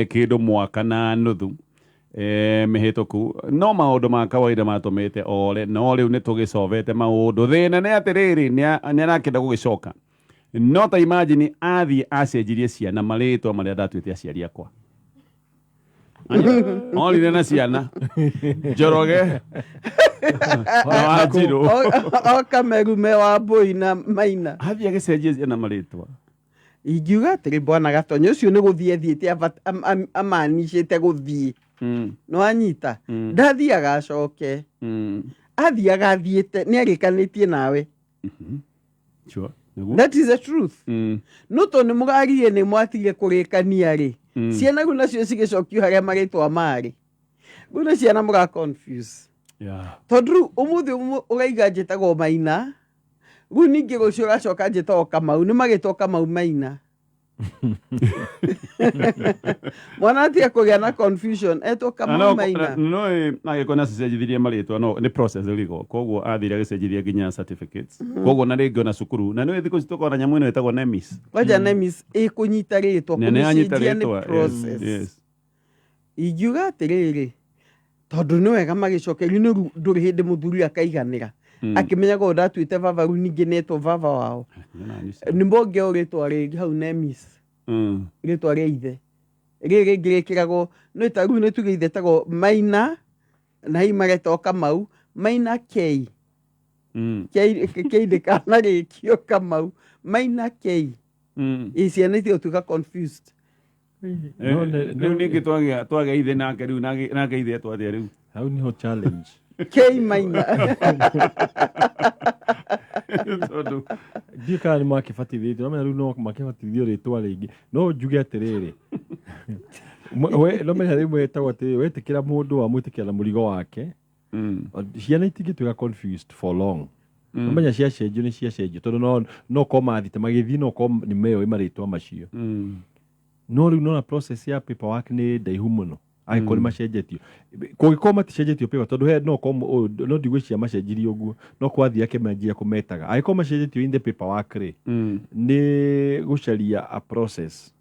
Kĩndũ mwaka na nuthu mĩhĩtũku no maũndũ ma kawaida matũmĩte ore no rĩu nĩ tũgĩcovete maũndũ. Thĩna nĩ atĩrĩrĩ, nĩ arakĩenda gũgĩcoka, no ta imagine athiĩ acenjirie ciana marĩtwa marĩa ndatuĩte aciari akwa. Orire na ciana Njoroge na Wanjirũ. O Kamerume wa Mbũi na Maina. Athiĩ agĩcenjia ciana marĩtwa. Ingiuga atĩrĩ, bwana Gatonye ũcio nĩ gũthiĩ athiĩte amanicĩte gũthiĩ. Nĩ wanyita? Ndathiaga acoke. Athiaga athiĩte nĩ arĩkanĩtie nawe. Sure. Nĩguo. That is the truth. No tondũ nĩ mũgaririe, nĩ mwatige kũrĩkania rĩ, ciana rĩu nacio cigĩcokio harĩa marĩtwa marĩ. Rĩu nĩ ciana mũra confuse. Tondũ rĩu ũmũthĩ ũraiga njĩtagwo Maina, rĩu ningĩ rũciũ ũracoka njĩtagwo Kamau, nĩ magĩtwo Kamau Maina. Mwana atige kũgĩa na confusion etwo Kamau Maina. No agĩkorwo nĩ acenjithirie marĩtwa, no nĩ process legal, koguo athire agĩcenjithia nginya certificates, koguo na rĩngĩ ona cukuru na nĩ thikũ ici tũkoragwo na nyamũ ĩno ĩtagwo NEMIS. Kwanja NEMIS ĩkũnyita rĩtwa. Na nĩ yanyita kũmĩcenjia nĩ rĩtwa, yes, process. Ingiuga atĩrĩrĩ, tondũ nĩ wega magĩcokerio nĩ rĩu ndũrĩ hĩndĩ mũthuri akaiganĩra akĩmenyaga ũyũ ndatuĩte baba, rĩu ningĩ nĩetwo baba wao. Nĩ mongeo rĩtwa rĩngĩ hau NEMIS. Rĩtwa rĩa ithe rĩrĩ rĩngĩ rĩkĩragwo nĩ ta rĩu nĩ tuge ithe etagwo Maina na hihi magetwo Kamau Maina K. K K ndĩkanarĩkio Kamau Maina K. Ĩ ciana itigũtuĩka confused. No Rĩu ningĩ twagĩa ithe nake rĩu nake ithe etwo atĩa rĩu? Hau niho challenge. K Maina. Tondũ Ndiũĩ kana nĩ makĩbatithĩtio, no menya rĩu no makĩbatithio rĩtwa rĩngĩ. No njuge atĩrĩrĩ, we no menya rĩu wetagwo atĩrĩrĩ, wetĩkĩra mũndũ wamwĩtĩkĩra na mũrigo wake. Ciana itingĩtuĩka confused for long. No menya ciacenjio nĩ ciacenjio, tondũ no korwo mathite magĩthiĩ, no korwo nĩ meoĩ marĩtwa macio. No rĩu nona process ya paperwork nĩ ndaihu mũno angĩkorwo nĩ macenjetio. Kũngĩkorwo maticenjetio paper, tondũ he no korwo ũyũ no ndigwĩciria macenjirie ũguo, no korwo athiĩ akĩmanjia kũmetaga. Angĩkorwo macenjetio in the paperwork rĩ, nĩ gũcaria a process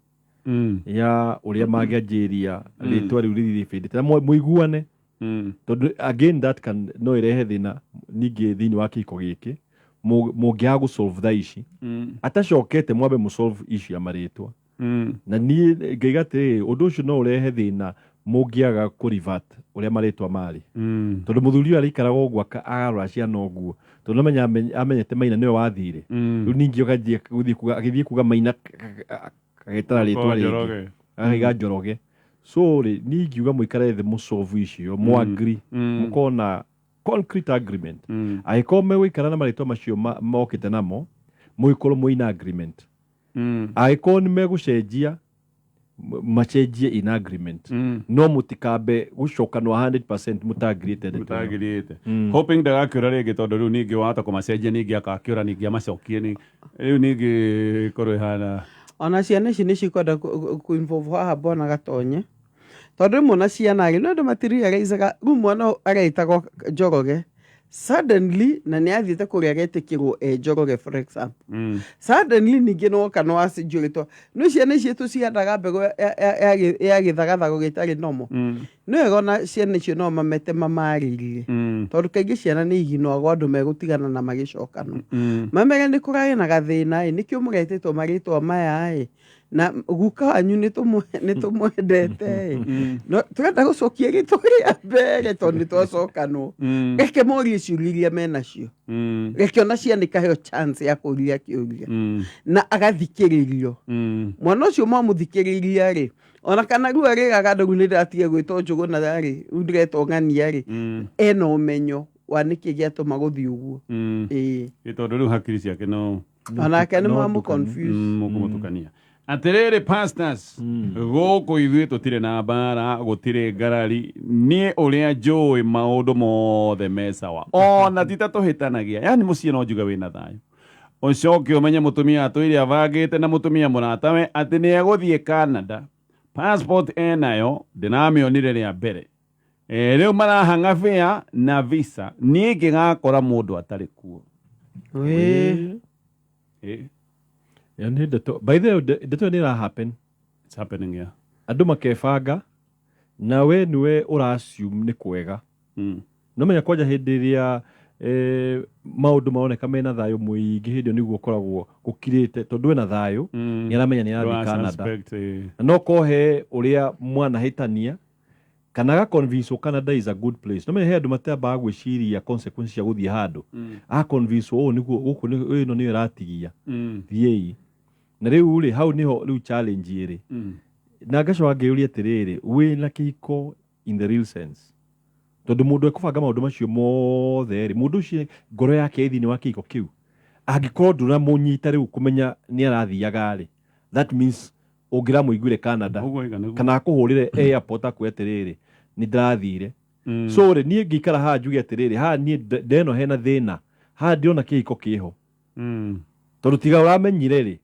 ya ũrĩa mangĩanjĩria rĩtwa rĩu rĩthiĩ rĩbĩndĩte na mũiguane. Tondũ again that can no ĩrehe thĩna ningĩ thĩinĩ wa kĩhiko gĩkĩ mũngĩaga gũ solve thaa ici atacokete, mwambe mũsolve issue ya marĩtwa. Na niĩ ngaiga atĩrĩrĩ, ũndũ ũcio no ũrehe thĩna mũngĩaga kũ revert ũrĩa marĩtwa marĩ. Tondũ mũthuri ũyũ arĩikaraga ũguo agarũra ciana ũguo, tondũ nomenya amenyete Maina nĩwe wathire. Rĩu ningĩ ũgathiĩ gũthiĩ kuga, agĩthiĩ kuga Maina agetara rĩtwa rĩngĩ. Njoroge. Akaiga Njoroge. So rĩ, niĩ ingiuga mũikare thĩ, mũsolve icio, mũ agree, mũkorwo na concrete agreement. Angĩkorwo megũikara na marĩtwa macio mokĩte namo, mũgĩkorwo mwĩ in agreement. Angĩkorwo nĩ megũcenjia, macenjie in agreement. No mũtikambe gũcokanwo 100% mũtagiriĩte ndeto ĩyo. Mũtagiriĩte. Hoping ndagakĩũra rĩngĩ, tondũ rĩu ningĩ wahota kũmacenjia, ningĩ akakĩũra, ningĩ amacokie, rĩu ningĩ ĩkorwo ĩhana. Ona ciana ici nĩ cikwenda kũ involve haha bwana Gatonye, tondũ rĩmwe na ciana rĩ, no andũ matirealizaga rĩu mwana ũyũ aretagwo Njoroge suddenly na nĩ athiĩte kũrĩa agetĩkĩrwo e Njoroge, for example. Suddenly ningĩ nĩ woka nĩ wacenjio rĩtwa. No ciana ici tũcihandaga mbegũ ya gĩthagathago gĩtarĩ nomo. Nĩ wega ona ciana icio no mamete mamarĩrie. Tondũ kaingĩ ciana nĩ iginwagwo andũ megũtigana na magĩcokanwo. Mamere nĩ kũrarĩ na gathĩna ĩ, nĩkĩo mũretĩtwo marĩtwa maya ĩ, na guka wanyu nĩ tũmwendete ĩ, no tũrenda gũcokia rĩtwa rĩa mbere tondũ nĩ twacokanwo. Reke morie ciũria iria menacio. Reke ona ciana ikaheo chance ya kũria kĩũria na agathikĩrĩrio. Mwana ũcio mwamũthikĩrĩria rĩ, ona kana rĩu arĩraga andũ rĩu nĩ ndĩratiga gwĩtwo Njũgũna rĩ, rĩu ndĩretwo ng'ania rĩ, ena ũmenyo wa nĩkĩ gĩatũma gũthiĩ ũguo. Ĩĩ. Ĩ tondũ rĩu hakiri ciake no Onake nĩ No mamũ ndukanie. confuse. Mũkũmũtukania. Atĩrĩrĩ pastors, gũkũ ithuĩ tũtirĩ na mbara, gũtirĩ ngarari. Niĩ ũrĩa njũĩ maũndũ mothe me sawa, ona ti ta tũhĩtanagia, yani mũciĩ no njuge wĩna thayũ. Ũcoke ũmenye mũtumia atũire abangĩte na mũtumia mũratawe atĩ nĩ egũthiĩ Canada. Passport enayo, ndĩramĩonire rĩa mbere. Rĩu marahang'a fare na visa, niĩ ngĩgakora mũndũ atarĩ kuo. Wĩ. Ĩyo nĩ ndeto, by the way, ndeto ĩyo nĩ ĩra happen. It's happening, yeah. Andũ makebanga na we nĩwe ũra assume nĩ kwega. No menya kwanja hĩndĩ ĩrĩa maũndũ maroneka mena thayũ mũingĩ, hĩndĩ ĩyo nĩguo ũkoragwo gũkirĩte, tondũ ena thayũ, nĩ aramenya nĩ arathiĩ Canada. Suspect, Na no kohe ũrĩa mwanahĩtania kana aga convince Canada is a good place. No menya he andũ matambaga gwĩciria consequences cia gũthiĩ handũ. A convince ũũ nĩguo gũkũ ĩno nĩyo ĩratigia. Thiĩi. Na rĩu rĩ, hau nĩho rĩu challenge ĩrĩ. Na ngacoka ngĩyũria atĩrĩrĩ, wĩna kĩhiko in the real sense? Tondũ mũndũ ekũbanga maũndũ macio mothe rĩ, mũndũ ũcio ngoro yake ĩ thĩinĩ wa kĩhiko kĩu. Angĩkorwo ndũramũnyita rĩu kũmenya nĩ arathiaga rĩ, that means ũngĩramũiguire Canada Ũguo ĩga nĩguo. kana akũhũrĩre airport akwĩre atĩrĩrĩ, nĩ ndĩrathire. So rĩ, niĩ ngĩikara haha njuge atĩrĩrĩ, haha niĩ ndeno hena thĩna, haha ndĩrona kĩhiko kĩho. Tondũ tiga ũramenyire rĩ,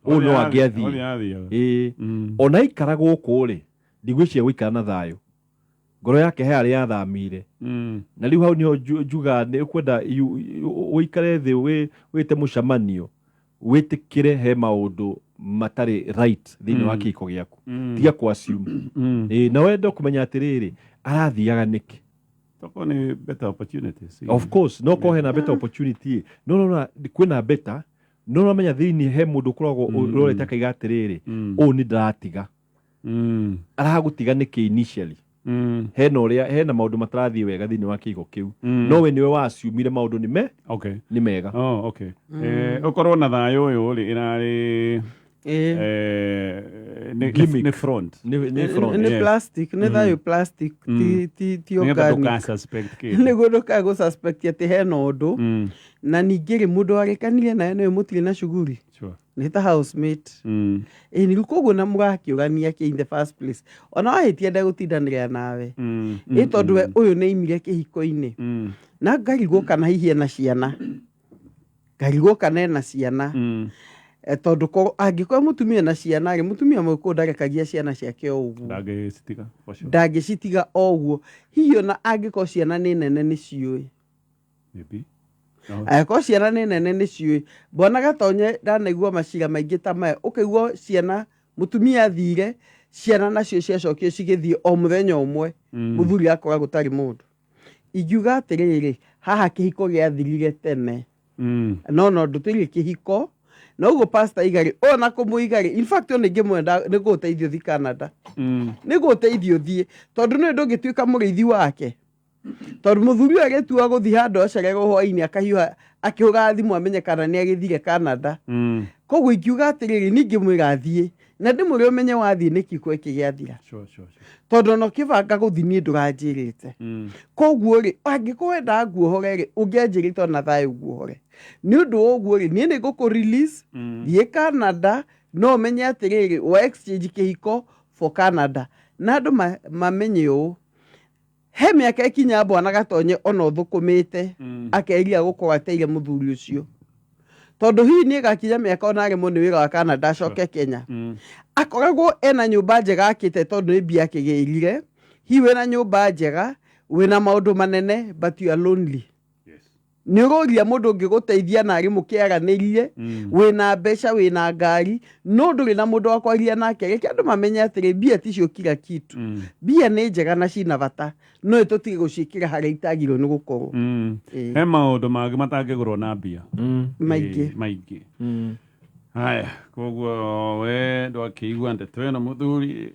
ũũ no angĩathire. Athiaga. Ĩĩ. Ona aikara gũkũ rĩ, ndigwĩciria gũikara na thayũ. Ngoro yake he harĩa yathamire. Na rĩu hau nĩho njugaga nĩ ũkwenda ũikare thĩ wĩte mũcemanio, wĩtĩkĩre he maũndũ matarĩ right thĩinĩ wa kĩhiko gĩaku. Tiga kũ assume. Ĩĩ, na wende kũmenya atĩrĩrĩ, arathiaga nĩkĩ? Tokorwo nĩ better opportunities. Of course, no korwo hena better opportunity. No no kwĩna better, no ũramenya thĩinĩ he mũndũ ũkoragwo ũrorete akaiga atĩrĩrĩ, ũũ nĩ ndĩratiga. Aragũtiga nĩkĩ initially? Hena ũrĩa, hena maũndũ matarathiĩ wega thĩinĩ wa kĩhiko kĩu. No we nĩwe wa assume-ire maũndũ nĩ me nĩ mega. Oh, okay. Ũkorwo na thayũ ũyũ rĩ, ĩrarĩ Gimmick. nĩ front. Nĩ front. Nĩ Yes. plastic, nĩ thayũ plastic, ti Nĩgetha organic. ndũka suspect kĩndũ. Nĩguo ndũkae gũ suspect atĩ hena ũndũ. Na ningĩ rĩ, mũndũ warĩkanire nawe nĩwe mũtirĩ na shughuli. Nĩ ta housemate. Ĩĩ, nĩguo koguo na mũgakĩũrania kĩ in the first place. Ona wahĩtia ndegũtindanĩra nawe. Ĩ tondũ we ũyũ nĩ aimire kĩhiko-inĩ. Na ngarigwo kana hihi ena ciana. Ngarigwo kana ena ciana. Tondũ angĩkorwo mũtumia ena ciana rĩ, mũtumia mũkũrũ ndarekagia ciana ciake o ũguo. Ndangĩcitiga, for sure. Ndangĩcitiga o ũguo. Hihi ona angĩkorwo ciana nĩ nene nĩ ciũĩ. Maybe. No. Angĩkorwo ciana nĩ nene nĩ ciũĩ. Bwana Gatonye ndanaigua macira maingĩ ta maya, ũkaigua ciana, mũtumia athire, ciana nacio ciacokire cigĩthiĩ o mũthenya ũmwe, mũthuri akora gũtarĩ mũndũ. Ingiuga atĩrĩrĩ, haha kĩhiko gĩathirire tene. No no ndũtũire kĩhiko. Na ũguo pastor iga rĩ, ona kũmũiga rĩ, in fact ona ingĩmwenda nĩ gũgũteithia ũthiĩ Canada. Nĩ gũgũteithia ũthiĩ, tondũ nĩwe ndũngĩtuĩka mũrĩithi wake. Tondũ mũthuri ũyũ agĩtua gũthiĩ handũ acererwo hwainĩ akahiũha akĩhũra thimũ amenye kana nĩ agĩthire Canada. Koguo ingiuga atĩrĩrĩ, niĩ ingĩmwĩra athiĩ, na ndĩmwĩre ũmenye wathiĩ nĩkĩ kĩhiko gĩathira. Sure, sure, sure. Tondũ ona ũkĩbanga gũthiĩ niĩ ndũranjĩrĩte. Koguo rĩ, angĩkorwo wendaga nguohore rĩ, ũngĩanjĩrĩte ona thayũ nguohore. Nĩ ũndũ wa ũguo rĩ, niĩ nĩ ngũkũ release, thiĩ Canada, no ũmenye atĩrĩrĩ, wa exchange kĩhiko for Canada. Na andũ mamenye ũũ, he mĩaka ĩkinya Bwana Gatonye ona ũthũkũmĩte, akeria gũkorwo ateire mũthuri ũcio. Tondũ hihi nĩ ĩgakinya mĩaka ona aremwo nĩ wĩra wa Canada acoke Kenya. Akoragwo ena nyũmba njega akĩte tondũ nĩ mbia akĩgĩrire. Hihi wĩna nyũmba njega, wĩna maũndũ manene, but you are lonely. Nĩ ũroria mũndũ ũngĩgũteithia na arĩ mũkĩaranĩrie, wĩna mbeca, wĩna ngari, no ndũrĩ na mũndũ wa kwaria nake. Reke andũ mamenye atĩrĩ, mbia ticio kila kitu. Mbia nĩ njega na cina bata, no tũtige gũciĩkĩra harĩa itagĩrĩirwo nĩ gũkorwo. He maũndũ mangĩ matangĩgũrwo na mbia. Maingĩ. Maingĩ. Haya, koguo we ndwakĩigua ndeto ĩno mũthuri.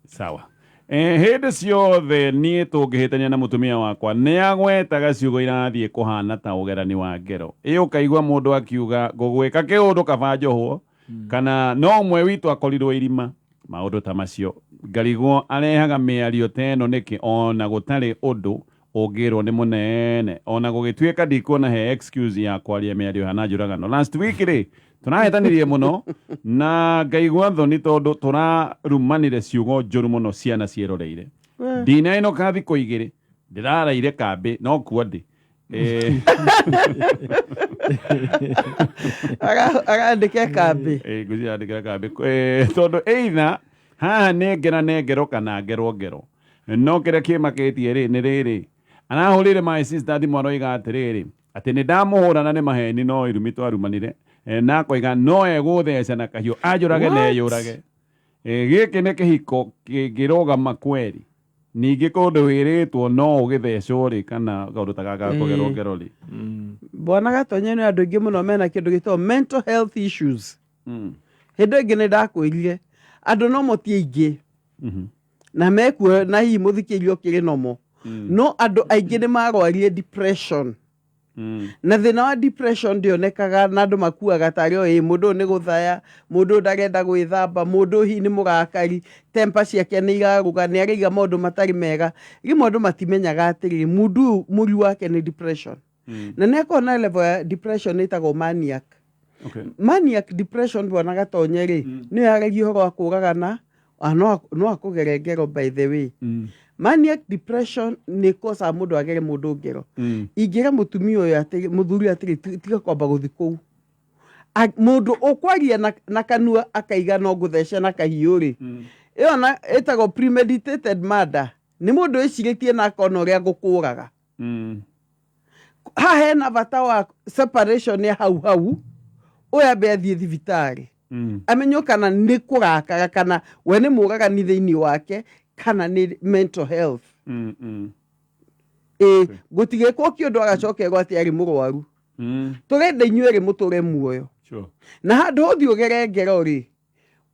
Sawa. Hĩndĩ ciothe niĩ tũngĩhĩtania na mũtumia wakwa nĩ agwetaga ciugo irathiĩ kũhana ta ũgerani wa ngero. Ĩ ũkaigua mũndũ akiuga ngũgwĩka kĩũndũ kaba njohwo, kana no ũmwe witũ akorirwo irima. Maũndũ ta macio ngarigwo arehaga mĩario ta ĩno nĩkĩ ona gũtarĩ ũndũ ũngĩrwo nĩ mũnene, ona gũgĩtuĩka ndikuona he excuse ya kwaria mĩario hana njũragano. Last week rĩ tũrahĩtanirie mũno na ngaigua thoni tondũ tũrarumanire ciugo njũru mũno ciana ciĩroreire. Ndinainũka thikũ igĩrĩ ndĩraraire kambĩ no kuo ndĩ. Arandĩke kambĩ. Ngwĩciria arandĩkĩra kambĩ. Tondũ either haha nĩ ngera nĩ ngero kana ngerwo ngero. No kĩrĩa kĩmakĩtie rĩ nĩ rĩrĩ, arahũrĩire my sister thimũ aroiga atĩrĩrĩ, atĩ nĩ ndamũhũra na nĩ maheni no irumi twarumanire, na akoiga no egũtheca na kahiũ anjũrage na What? eyũrage. Gĩkĩ nĩ kĩhiko kĩngĩrũgama kweri? Ningĩ kũndũ wĩrĩtwo no ũgĩthecwo rĩ, kana kaũndũ ta gaka kũgerwo ngero rĩ? Bwana Gatonye, nĩ andũ aingĩ mũno mena kĩndũ gĩtagwo mental health issues. Hĩndĩ ĩngĩ nĩ ndakwĩrire andũ no mo ti aingĩ na mekuo, na hihi mũthikĩirio kĩrĩ nomo, no andũ aingĩ nĩ marwarire depression. Na thĩna wa depression ndĩonekaga, na andũ makuaga tarĩ o ĩ mũndũ ũyũ nĩ gũthaya, mũndũ ũyũ ndarenda gwĩthamba, mũndũ ũyũ hihi nĩ mũrakari, temper ciake nĩ irarũga, nĩ araiga maũndũ matarĩ mega. Rĩmwe andũ matimenyaga atĩrĩrĩ, mũndũ ũyũ mũri wake nĩ depression. Na nĩ akoragwo na level ya depression ĩtagwo maniac. Maniac depression, bwana Gatonye, rĩ nĩyo yaragia ũhoro wa kũragana. Ah, no akũgere ngero. By the way, maniac depression nĩ kosaga mũndũ agere mũndũ ngero. Ingĩra mũtumia ũyũ atĩrĩ, mũthuri atĩrĩ, "Tiga kwamba gũthi kũu." Mũndũ ũkwaria na kanua akaiga no ngũthece na kahiũ rĩ, ĩyo na ĩtagwo premeditated murder. Nĩ mũndũ wĩcirĩtie na akona ũrĩa ngũkũraga. Haha hena bata wa separation ya hau hau. Ũyũ ambe athiĩ thibitarĩ, amenywo kana nĩ kũrakara, kana we nĩ mũragani thĩinĩ wake, kana nĩ mental health. Ĩ gũtigĩkwo kĩũndũ agacokerwo atĩ arĩ mũrwaru. Tũrenda inyuĩ erĩ mũtũre muoyo. Na handũ ũthiĩ ũgere ngero rĩ,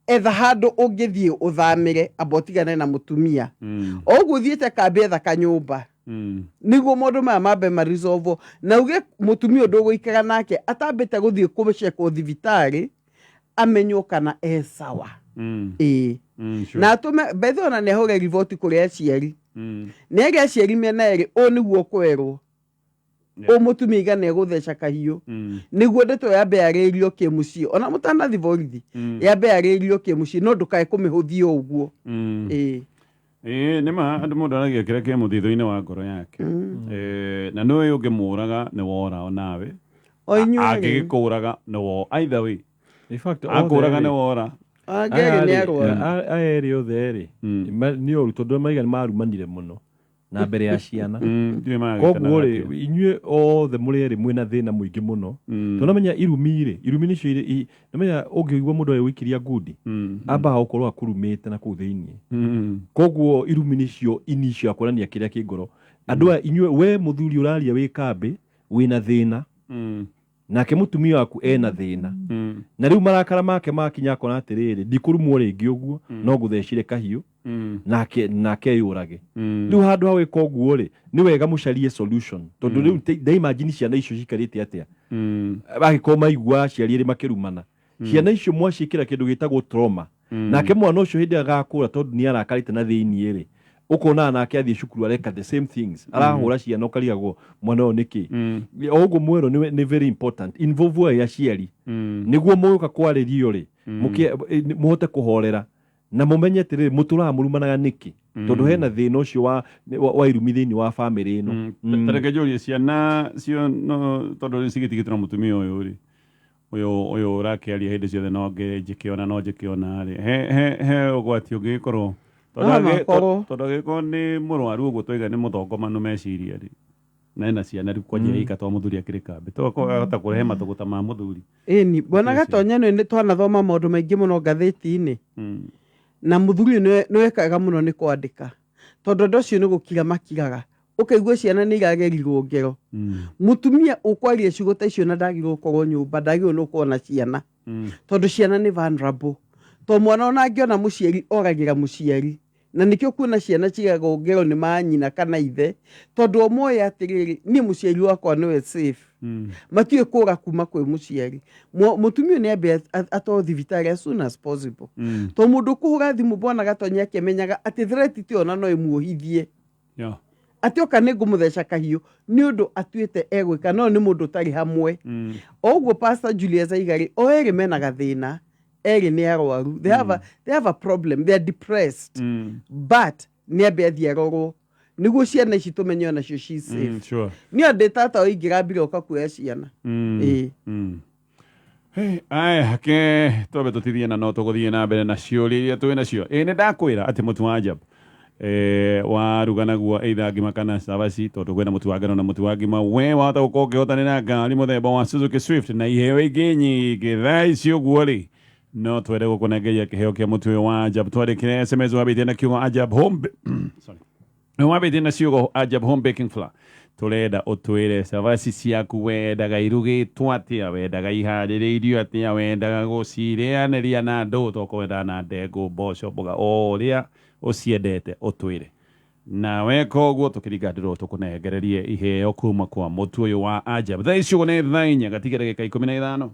etha handũ ũngĩthiĩ ũthamĩre, amba ũtigane na mũtumia. O ũguo ũthiĩte kambĩ, etha kanyũmba nĩguo maũndũ maya mambe marisolvo, na uge mũtumia ũndũ ũgũikara nake atambĩte gũthiĩ kũcekwo thibitarĩ, amenywo kana e sawa. Ĩĩ. Na atũme bethe ona nĩ ahũre riboti kũrĩ aciari. Nĩ ere aciari mĩena ĩrĩ, ũũ nĩguo kwerwo. Ũũ mũtumia igana egũtheca kahiũ. Nĩguo ndeto yambe yarĩrĩrio kĩmũciĩ, ona mũtanathi borithi. Yambe yarĩrĩrio kĩmũciĩ, no ndũkae kũmĩhũthia o ũguo. Ĩĩ. Ĩĩ, nĩ ma andũ mũndũ aragia kĩrĩa kĩ mũthithũ-inĩ wa ngoro yake. Na nĩ ũngĩmũraga nĩ wora onawe. O inyuĩ erĩ. Angĩgĩkũraga nĩ wo, either way. In fact, Akũraga othe nĩ rĩ, wora. Angĩ nĩ arwaru. Aya erĩ othe rĩ, nĩ oru, tondũ maiga nĩ marumanire mũno na mbere ya ciana. Ndiũĩ maragĩtana Koguo rĩ, atĩa. inyuĩ othe mũrĩ erĩ mwĩna thĩna mũingĩ mũno. Tondũ irumi rĩ, irumi nĩcio nĩmenya ũngĩigua mũndũ agĩgũikĩria ngundi, ambaga gũkorwo akurumĩte na kũu thĩinĩ. Koguo irumi nĩcio inicio ya kuonania kĩrĩa kĩ ngoro. Andũ aya inyuĩ, we mũthuri ũraria wĩ kambĩ, wĩna thĩna, nake mũtumia waku ena thĩna. Na rĩu marakara make makinya, akona atĩrĩrĩ, ndikũrumwo rĩngĩ ũguo, no ngũthecire kahiũ nake yũrage. Rĩu handũ ha gwĩka ũguo rĩ, nĩ wega mũcarie solution, tondũ rĩu ndaimagine ciana icio cikarĩte atĩa angĩkorwo maigua aciari erĩ makĩrumana. Ciana icio mwaciĩkĩra kĩndũ gĩtagwo trauma. Nake mwana ũcio hĩndĩ ĩrĩa agakũra, tondũ nĩ arakarĩte na thĩiniĩ rĩ, ũkona nake athiĩ cukuru areka the same things, arahũra ciana, ũkarigagwo mwana ũyũ nĩkĩ. O ũguo mwerwo nĩ very important involve aya aciari, nĩguo mũgũka kwarĩrio rĩ, mũhote kũhorera na mũmenye atĩrĩrĩ, mũtũraga mũrumanaga nĩkĩ, tondũ hena thĩna ũcio wa irumi thĩinĩ wa bamĩrĩ ĩno. Ta reke njũrie, ciana cio no tondũ rĩu cigĩtigĩtwo na mũtumia ũyũ rĩ, ũyũ ũrakĩaria hĩndĩ ciothe, no njĩke ona no njĩke ona rĩ, he ũgwati ũngĩgĩkorwo No makorwo. tondũ angĩkorwo nĩ mũrwaru ũguo twaiga nĩ mũthongomanu meciria rĩ, na ena ciana rĩu kwanjia ika twa mũthuri akĩrĩ kambĩ, to akahota kũrehe matũgũta ma mũthuri. Ĩni, bwana Gatonye, nĩ twanathoma maũndũ maingĩ mũno ngathĩti-inĩ. Na mũthuri ũyũ nĩ wekaga mũno nĩ kwandĩka, tondũ andũ acio nĩ gũkira makiraga, ũkaigua ciana nĩ iragerirwo ngero. Mũtumia ũkwaria ciugo ta icio na ndagĩrĩirwo gũkorwo nyũmba, ndagĩrĩirwo nĩ gũkorwo na ciana, tondũ ciana nĩ vulnerable, to mwana ona angĩona mũciari oragĩra mũciari. Na nĩkĩo kuona ciana cigagwo ngero nĩ manyina kana ithe, tondũ o moĩ atĩrĩrĩ, niĩ mũciari wakwa nĩwe safe. Matiũĩ kũra kuma kwĩ mũciari. Mũtumia ũyũ nĩ ambe atwarwo thibitarĩ as soon as possible, to mũndũ ũkũhũra thimũ, bwana Gatonye, akĩmenyaga atĩ threat ti ona no ĩmuohithie, atĩ oka nĩ ngũmũtheca kahiũ, nĩ ũndũ atuĩte egwĩka, no nĩ mũndũ ũtarĩ hamwe. O ũguo Pastor Julius aiga rĩ, o erĩ mena gathĩna, erĩ nĩ arwaru. They have a problem, they are depressed. But nĩ ambe athiĩ arorwo nĩguo ciana ici tũmenye onacio she's safe. Niĩ ndĩ tata ũingĩra mbira ũka kuoya ciana. Ĩĩ. Hey, aya ke twambe tũtithie na no tũgũthiĩ na mbere na ciũria iria twĩ nacio. Ĩ nĩ ndakwĩra atĩ mũtu wa njab waruga naguo either ngima kana cabaci, tondũ kwĩna mũtu wa ngano na mũtu wa ngima, we wahota gũkorwo ũkĩhotanĩra ngari mũthemba wa Suzuki Swift na iheo ingĩ nyingĩ. Thaa ici ũguo rĩ, No twende gũkũnengeria kĩheo kĩa mũtu ũyũ wa Ajab. Twandĩkĩre SMS wambĩtie na kiugo Ajab Home sorry. Wambĩtie na ciugo Ajab Home Baking Flour. Tũrenda ũtwĩre cabaci ciaku wendaga irugĩtwo atĩa, wendaga iharĩrĩirio atĩa, wendaga gũcirĩanĩria na ndũ, tokwendaga na ndengũ, mboco, mboga, o ũrĩa ũciendete ũtwĩre. Na weka ũguo tũkĩringa ndĩro tũkũnengererie iheo kuma kwa mũtu ũyũ wa Ajab. Thaa ici ũguo nĩ thaa inya gatiga ndagĩka 15.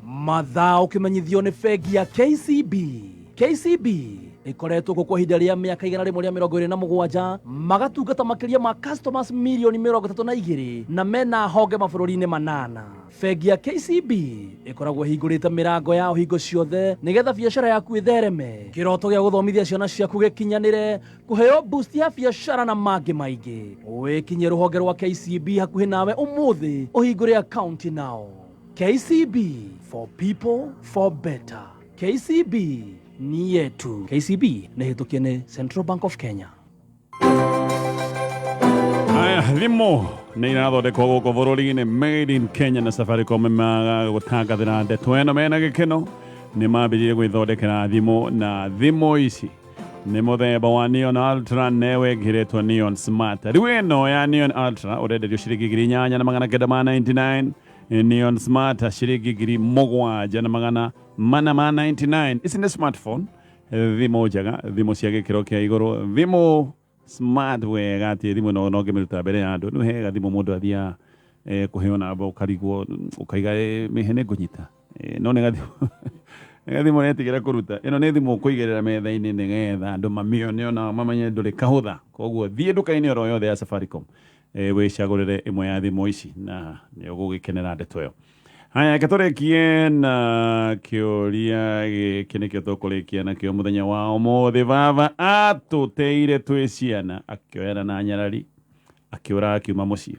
Mathaa ũkĩmenyithio nĩ bengi ya KCB. KCB ĩkoretwo kuo kwa ihinda rĩa mĩaka 127, magatungata makĩria ma customers mirioni 32 na mena honge mabũrũri-inĩ manana. Bengi ya KCB ĩkoragwo ĩhingũrĩte mĩrango yao hingo ciothe nĩgetha biacara yaku ĩthereme, kĩroto gĩa gũthomithia ciana ciaku gĩkinyanĩre, kũheo boost ya biacara na mangĩ maingĩ. Wĩkinyie rũhonge rwa KCB hakuhĩ nawe ũmũthĩ ũhingũre akaunti nao. KCB, for people for better. KCB ni yetu. KCB nĩ hĩtũkie nĩ Central Bank of Kenya. Aya, thimũ nĩ irathondekwo gũkũ bũrũri-inĩ made in Kenya na Safaricom magũtangathĩra ndeto ĩno mena gĩkeno. Nĩ mambĩrĩrie gwĩthondekera thimũ, na thimũ ici nĩ mũthemba wa Neon Ultra newe ĩngĩretwo Neon Smart. Rĩu ĩno ya Neon Ultra ũrenderio ciringi 8999, Neon Smart ciringi 7499. Ici nĩ smartphone, thimũ njega, thimũ cia gĩkĩro kĩa igũrũ, thimũ smart wega atĩ thimũ ĩno no ngĩmĩruta mbere ya andũ. Nĩ hega thimũ mũndũ athiaga kũheo namba ũkarigwo ũkaiga mĩhe nĩ ngũnyita, no nĩ gathimũ nĩ gathimũ retigĩra kũruta. Ĩno nĩ thimũ ũkũigĩrĩra metha-inĩ nĩgetha andũ mamĩone ona mamenye ndũrĩ kahũtha. Koguo thiĩ nduka-inĩ oro yothe ya Safaricom, wĩcagũrĩre ĩmwe ya thimũ ici na nĩ ũgũgĩkenera ndeto ĩyo. Haya, reke tũrĩkie na kĩũria gĩkĩ nĩkĩo tũkũrĩkia nakĩo mũthenya wa ũmũthĩ. Baba atũteire twĩ ciana, akĩoyana na nyarari, akĩũra akiuma mũciĩ.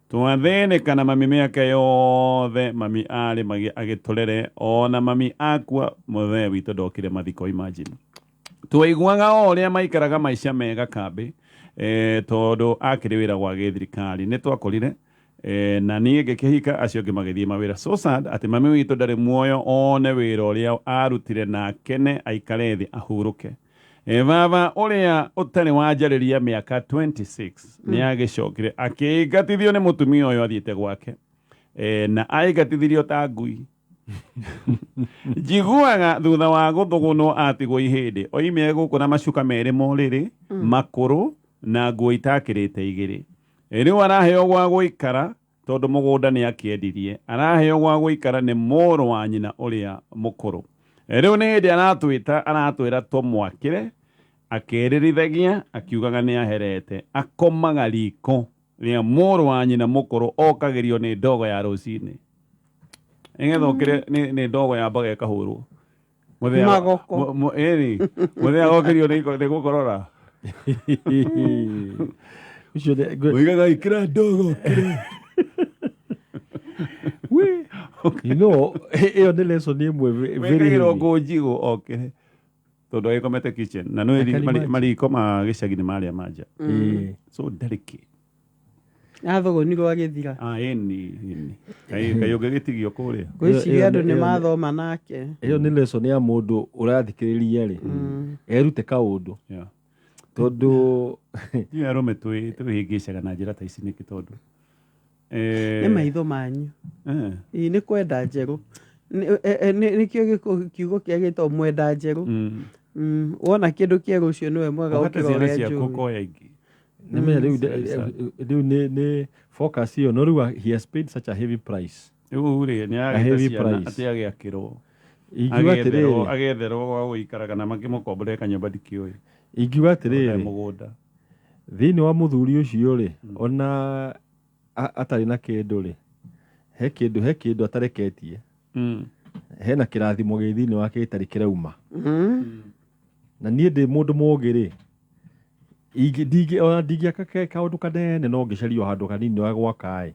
Twathĩnĩka na mami mĩaka yothe, mami arĩ agĩtũrere, ona mami akua mũthee witũ ndokire mathiko. Imagine. Twaiguaga o ũrĩa maikaraga maica mega kambĩ, tondũ akĩrĩ wĩra gwa gĩthirikari. Nĩ twakũrire, na niĩ ngĩkĩhika, acio angĩ magĩthiĩ mawĩra. So sad atĩ mami witũ ndarĩ muoyo one wĩra ũrĩa arutire na akene aikare thĩ ahurũke. Baba ũrĩa ũtarĩ wanjarĩria mĩaka 26 nĩ agĩcokire akĩingatithio nĩ mũtumia ũyũ athiĩte gwake, na aingatithirio ta ngui. Njiguaga thutha wa gũthũgũnwo atigwo ihĩndĩ oimire gũkũ na macuka merĩ morĩrĩ makũrũ na nguo itakĩrĩte igĩrĩ. Rĩu araheo gwa gũikara tondũ mũgũnda nĩ akĩendirie. Araheo gwa gũikara nĩ mũrũ wa nyina ũrĩa mũkũrũ. Rĩu nĩ hĩndĩ aratwĩta aratwĩra tũmwakĩre, akĩrĩrithagia akiugaga nĩ aherete. Akomaga riko rĩa mũrũ wa nyina mũkũrũ, okagĩrio nĩ ndogo ya rũcinĩ nĩgetha ũkĩre nĩ ndogo ya mbaga ĩkahũrwo. Magoko. Ĩni mũthenya gokĩrio nĩ gũkorora. Ũcio Uigaga ikĩra ndogo ũkĩre. Ĩyo nĩ lesson ĩmwe very Wĩkagĩrwo heavy. ngũ njigũ okĩre tondũ agĩkomete kitchen na nĩ I can imagine. mariko ma gĩcagi nĩ marĩa manja, so ndarĩ kĩ. Athũgũnirwo agĩthira. Ah, ĩni ĩni kaĩ ũngĩgĩtigio kũrĩa. Ngwĩciria andũ nĩ ĩyo mathoma nake. Ĩyo nĩ lesson ya mũndũ ũrathikĩrĩria rĩ, erute kaũndũ tondũ Ndiũĩ arũme twĩhĩngĩcaga na njĩra ta ici nĩkĩ tondũ Nĩ maitho manyu. Ĩ, nĩ kwenda njerũ. Nĩkĩo kiugo kĩa gĩtagwo mwenda njerũ. Wona kĩndũ kĩerũ ũcio nĩwe mwega Ũgate gũkĩra ciana ũrĩa ciaku njũĩ. ũkoya ingĩ. Nĩmenya rĩu Very sad. rĩu nĩ focus ĩyo, no rĩu he has paid such a heavy price. Rĩu rĩ nĩ A agĩte heavy ciana price. atĩ agĩakĩrwo Ingiuga atĩrĩrĩ, agetherwo gwa gũikara kana makĩmũkombore kanyũmba ndikĩũĩ. Ingiuga Ndarĩ atĩrĩrĩ, mũgũnda. Thĩinĩ wa mũthuri ũcio rĩ, ona atarĩ na kĩndũ rĩ, he kĩndũ atareketie, hena kĩrathimo gĩ thĩinĩ wake gĩtarĩ kĩrauma. Na niĩ ndĩ mũndũ mũũgĩ rĩ, ona ndingĩaka kaũndũ kanene, no ngĩcaria o handũ kanini wa gwaka ĩ,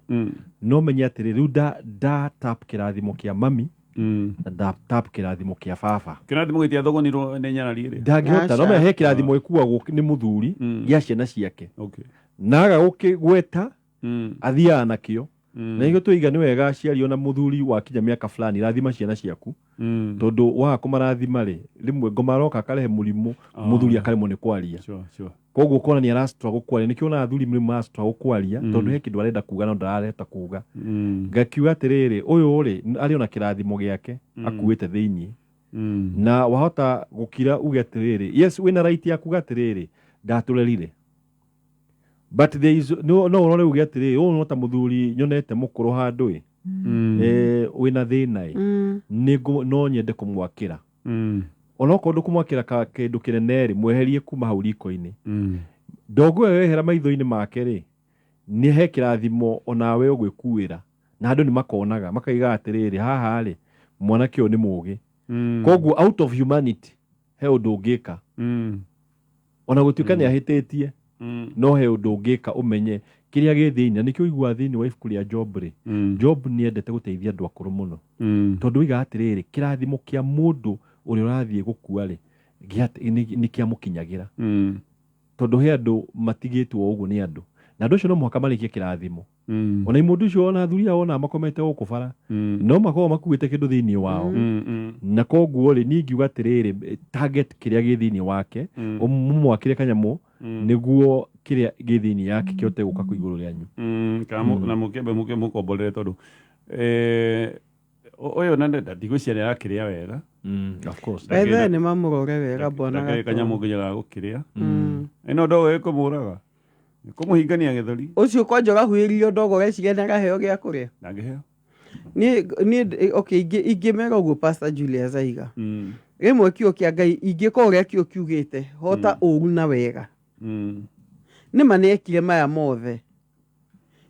no menye atĩrĩ, rĩu nda tap kĩrathimo kĩa mami na nda tap kĩrathimo kĩa baba. Kĩrathimo gĩtiathũgũnirwo nĩ nyarari ĩrĩa. Ndangĩhota no Aca. menya he kĩrathimo gĩkuagwo nĩ mũthuri gĩa ciana ciake, naga gũkĩgweta athiaga nakĩo. Na nĩkĩo tũiga nĩ wega aciari ona mũthuri wakinya mĩaka fulani rathima ciana ciaku, tondũ waga kũmarathima rĩ, rĩmwe ngoma aroka akarehe mũrimũ, mũthuri akaremwo nĩ kwaria. Koguo ũkona nĩ arastruggle kwaria. Nĩkĩo ona athuri rĩmwe marastruggle kwaria, tondũ he kĩndũ arenda kuga no ndarahota kuga. Ngakiuga atĩrĩrĩ, ũyũ rĩ arĩ ona kĩrathimo gĩake akuĩte thĩiniĩ, na wahota gũkira uge atĩrĩrĩ, yes, wĩna right ya kuga atĩrĩrĩ, ndatũrerire, but there is no no ũrore uge atĩrĩrĩ, ũyũ no ta mũthuri nyonete mũkũrũ handũ ĩ, wĩna thĩna ĩ, no nyende kũmwakĩra, onokorwo ndũkũmwakĩra kĩndũ kĩnene rĩ, mweherie kuma hau riko-inĩ. Ndogo ĩyo yehera maitho-inĩ make rĩ, nĩ he kĩrathimo onawe ũgwĩkuĩra, na andũ nĩ makonaga makaiga atĩrĩrĩ, haha rĩ, mwanake ũyũ nĩ mũgĩ. Koguo out of humanity he ũndũ ũngĩka, ona gũtuĩka nĩ ahĩtĩtie, no he ũndũ ũngĩka ũmenye kĩrĩa gĩ thĩinĩ. Na nĩkĩo ũiguaga thĩinĩ wa ibuku rĩa Job rĩ, Job nĩ endete gũteithia andũ akũrũ mũno, tondũ oigaga atĩrĩrĩ, kĩrathimo kĩa mũndũ ũrĩa ũrathiĩ gũkua rĩ, nĩ kĩamũkinyagĩra, tondũ he andũ matigĩtwo ũguo nĩ andũ, na andũ acio no mũhaka marĩkie kĩrathimo. Ona mũndũ ũcio, ona athuri aya ona makomete gũkũ bara, no makorwo makuĩte kĩndũ thĩinĩ wao. Na koguo rĩ, niĩ ingiuga atĩrĩrĩ, target kĩrĩa gĩ thĩinĩ wake, ũmwakĩre kanyamũ nĩguo kĩrĩa gĩ thĩinĩ yake kĩhote gũka kũ igũrũ rĩanyu. Kana na mũkĩambe mũkomborere, tondũ ũyũ na ndigwĩciria nĩ arakĩrĩa wega. Of course. Bethe nĩ mamũrore wega bwana. Ndakĩrĩ kanyamũ Gatonye. nginya ga gũkĩrĩa. Ĩno ndogo ĩkũmũraga, kũmũhingania gĩthũri. Ũcio kwanja ũrahuhĩrĩrio ndogo ũreciria nĩ araheo gĩa kũrĩa? Ndangĩheo. Niĩ okay, ingĩmera ũguo Pastor Julius aiga, rĩmwe kiugo kĩa Ngai ingĩka ũrĩa kĩo kiugĩte, hota ũru na wega. Nĩma nĩ ekire maya mothe,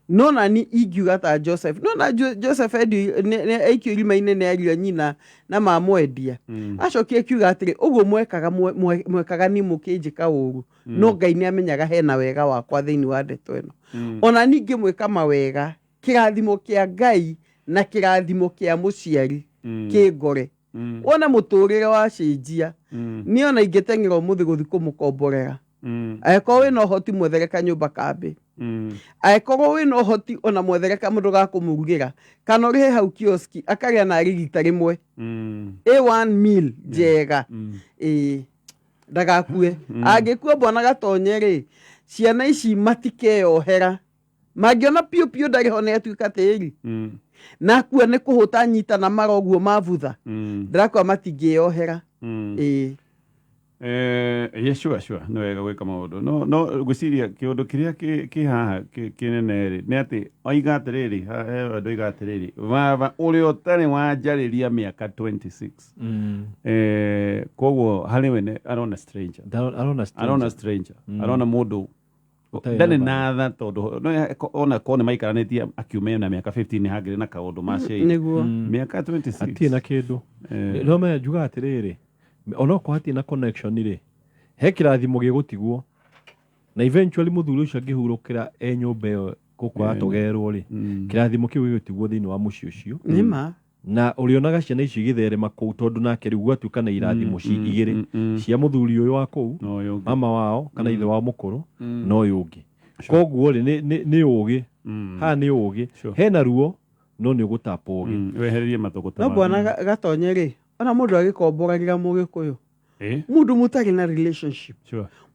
no nani ingiuga ta Joseph, no na Joseph endio aikio irima-inĩ nĩ ariũ a nyina na mamwendia, acokie akiuga atĩrĩ, ũguo mwekaga mwekaga ni mũkĩnjĩka ũru, no Ngai nĩ amenyaga hena wega wakwa thĩinĩ wa ndeto ĩno. Ona ningĩ mwĩka mawega, kĩrathimo kĩa Ngai na kĩrathimo kĩa mũciari kĩngore, wona mũtũrĩre wacenjia. Niĩ ona ingĩteng'era ũmũthĩ gũthiĩ kũmũkomborera, angĩkorwo wĩna ũhoti mwethere kanyũmba kambĩ, angĩkorwo wĩna ũhoti ona mwethere kamũndũ ga kũmũrugĩra, kana ũrĩhe hau kioski akarĩa narĩ rita rĩmwe, a one meal njega, ĩĩ, ndagakue. Angĩkua bwana Gatonye rĩ, ciana ici matikeyohera mangĩona piũ piũ ndarĩ ho nĩ atuĩka tĩri, na akua nĩ kũhũta nyita na mara ũguo mabutha, ndĩrakua matingĩyohera, ĩĩ. Yeah, sure, nĩ wega gwĩka maũndũ, no ngwĩciria kĩũndũ kĩrĩa kĩ haha kĩnene rĩ, nĩ atĩ oiga atĩrĩrĩ, he andũ oiga atĩrĩrĩ, baba ũrĩa ũtarĩ wanjarĩria mĩaka 26. Koguo harĩ we arona stranger. Arona stranger. Arona stranger, arona mũndũ Ũtarĩ ndarĩ na na tha, tondũ no ona korwo nĩ maikaranĩtie akiume na mĩaka 15 nĩ hangĩrĩ na kaũndũ maciaire mĩaka 26. Hatirĩ na kĩndũ. No menya njugaga atĩrĩrĩ, onokorwo hatirĩ na connection rĩ, he kĩrathimo gĩgũtigwo, na eventually mũthuri ũcio angĩhurũkĩra e nyũmba ĩyo gũkũ aratogerwo rĩ, kĩrathimo kĩu gĩgũtigwo thĩinĩ wa mũciĩ ũcio. Nĩma. Na ũrĩonaga ciana icio igĩtherema kũu, tondũ nake rĩu gwatuĩka na irathimo ci igĩrĩ, cia mũthuri ũyũ wa kũu, No ũyũ ũngĩ. mama wao kana ithe wao mũkũrũ, na ũyũ ũngĩ. Koguo rĩ, nĩ ũgĩ haha, nĩ ũgĩ. Hena ruo, no nĩ ũgũtapa ũgĩ. Wehererie matũgũta. No bwana Gatonye rĩ, ona mũndũ agĩkomboragĩra mũgĩkũyũ, mũndũ mũtarĩ na relationship,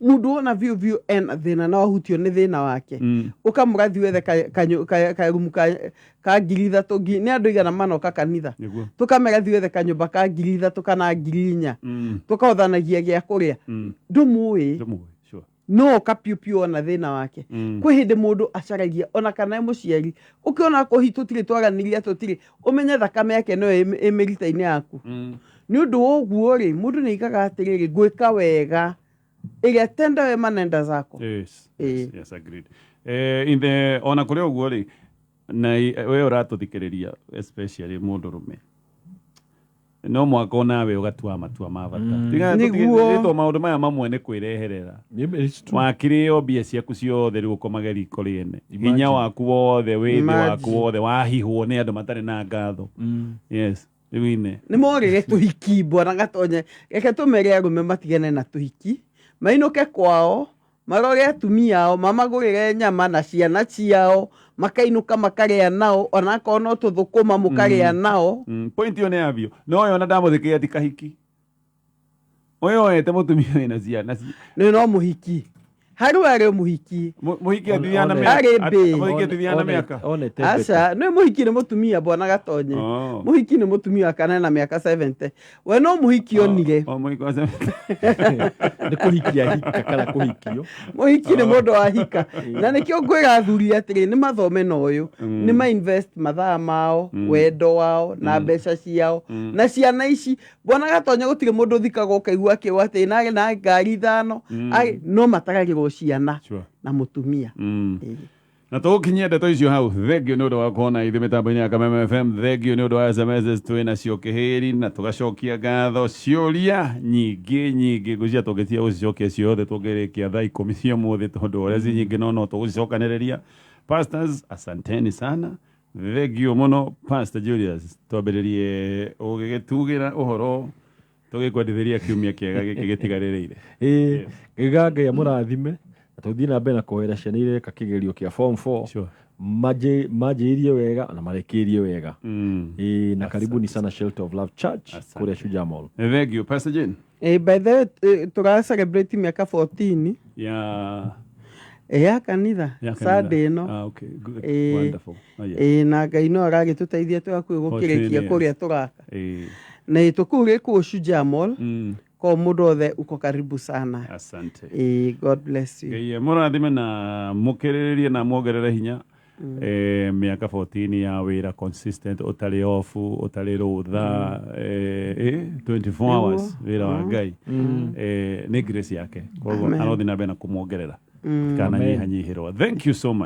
mũndũ wona biũ biũ ena thĩna na wahutio nĩ thĩna wake, ũkamũrathi wethe karumu ka 3000, nĩ andũ igana manoka kanitha, tũkamera thi wethe kanyũmba ka 3000 kana 4000, tũkahothanagia gĩa kũrĩa. Ndũmũĩ. Ndũmũĩ, sure. No oka piũ piũ ona thĩna wake. Kwĩ hĩndĩ mũndũ acaragia ona kana e mũciari, ũkĩona kũhi tũtirĩ twaranĩria, tũtirĩ ũmenye thakame yake no ĩ mĩrita-inĩ yaku. Nĩ ũndũ wa ũguo rĩ, mũndũ nĩ aigaga atĩrĩrĩ, ngwĩka wega ĩrĩa tenda wema nenda zako. Yes, agreed. In the ona kũrĩ ũguo rĩ, na we ũratũthikĩrĩria, especially mũndũrũme, no mwaka onawe ũgatua matua ma bata. Tiga Nĩguo. Tũtige maũndũ maya mamwe nĩ kwĩreherera. It's true. Wakĩrĩo mbia ciaku ciothe, rĩu ũkomage riko rĩene, hinya Imagine. waku wothe, wĩthĩ waku Imagine. wothe wahihwo nĩ andũ matarĩ na ngatho. Yes, rĩu ine Nĩ morĩre tũhiki, bwana Gatonye. Reke tũmere arũme matigane na tũhiki, mainũke kwao, marore atumia ao, mamagũrĩre nyama na ciana ciao. Makainũka makarĩa nao, onakorwo no tũthũkũma mũkarĩa nao. Point ĩyo nĩ ya biũ, no ũyũ ona ndamũthikĩria ti kahiki, ũyũ oete mũtumia wĩna ciana Nĩ no mũhiki harĩ we, arĩ mũhiki. Mũhiki atithiaga na Arĩ mĩaka mbĩ. mũhiki atithiaga na mĩaka. Onete. Aca, nĩ mũhiki nĩ mũtumia, bwana Gatonye. Oh. Mũhiki nĩ mũtumia kana na mĩaka 70, we no mũhiki onire. Oh, mũhiki wa Nĩ kũhikia hika kana kũhikio? Mũhiki nĩ mũndũ wa hika, na nĩkĩo ngwĩra athuri atĩrĩ, nĩ mathome na ũyũ, nĩ ma invest mathaa mao, wendo wao na mbeca ciao na ciana ici. Bwana Gatonya, gũtirĩ mũndũ ũthikagwo ũkaigua akĩũa atĩ narĩ na ngari ithano. No mataragĩrwo ciana na mũtumia. Ĩĩ. Na tũgũkinyia ndeto icio hau. Thank you nĩ ũndũ wa kuona ithuĩ mĩtambo-inĩ ya Kameme FM. Thank you nĩ ũndũ wa SMS twĩ nacio kĩhĩri na tũgacokia ngatho. Ciũria nyingĩ nyingĩ, ngwĩciria tũngĩtia gũcicokia ciothe tũngĩrĩkia thaa 10 cia ũmũthĩ, tondũ ũrĩa ci nyingĩ, no tũgũcicokanĩrĩria. Pastors, asanteni sana, thank you mũno. Pastor Julius, twambĩrĩrie ũgĩgĩtugĩra ũhoro tũgĩkwendithĩria kiumia kĩega gĩkĩ gĩtigarĩrĩire. Ĩĩ, ngiuga Ngai amũrathime na tũthiĩ na mbere na kũhoera ciana ireka kĩgerio kĩa form 4. Manjĩrĩirie wega na marĩkĩrie wega. Ĩĩ, na karibuni sana Shelter of Love Church. Asante. Kũrĩa Shujaa Mall. Thank you, Pastor Jane. By the way, tũra celebrate mĩaka 14 ya ya kanitha. Ya Sunday ĩno. Ah, okay. Good. Wonderful. Oh, yeah. Ĩĩ, na Ngai no aragĩtũteithia, twĩ hakuhĩ gũkĩrĩkia 14 years. Kũrĩa tũraka na tũkũu gĩkũũ Shujaa Mall. Ko mũndũ othe uko karibu sana. Asante. God bless you. Ngai mũrathime na mũkĩrĩrĩrie na muongerere hinya. Mĩaka 14 ya wĩra consistent, ũtarĩ off, ũtarĩ rũtha, 24 hours wĩra wa Ngai. Nĩ grace yake, koguo Amen. arothiĩ na mbere na kũmuongerera, tikananyihanyihĩrwo. Thank you so much.